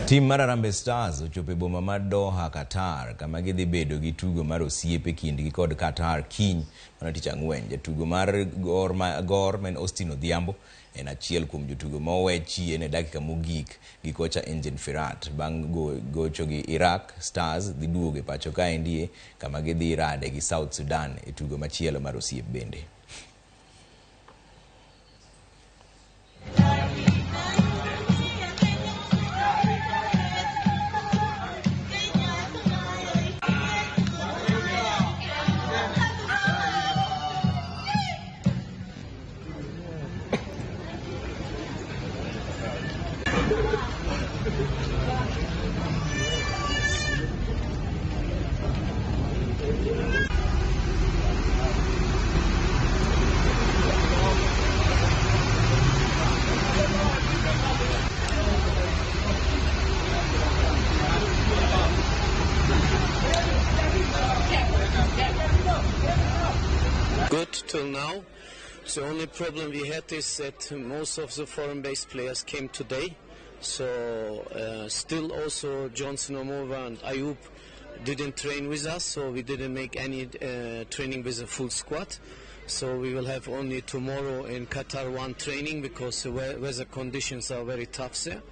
Tim mar Harambee Stars ochopo e boma mar Doha, Qatar, kama gidhi bedo gi tugo mar osiep e kindgi kod Qatar kiny mano tich ang'wen. Jatugo mar Gor, ma, Gor ma en Austin Odhiambo en achiel kuom jotugo ma owe chien e dakika mogik gi kocha Engin Firat. Bang' gocho gi Iraq, Stars dhi duogo e pacho kaendie kama gidhi rade gi South Sudan e tugo machielo mar osiep bende. Good till now. The only problem we had is that most of the foreign-based players came today. So still also Johnson Omova and Ayub didn't train with us, so we didn't make any training with a full squad. So we will have only tomorrow in Qatar one training because the weather conditions are very tough there.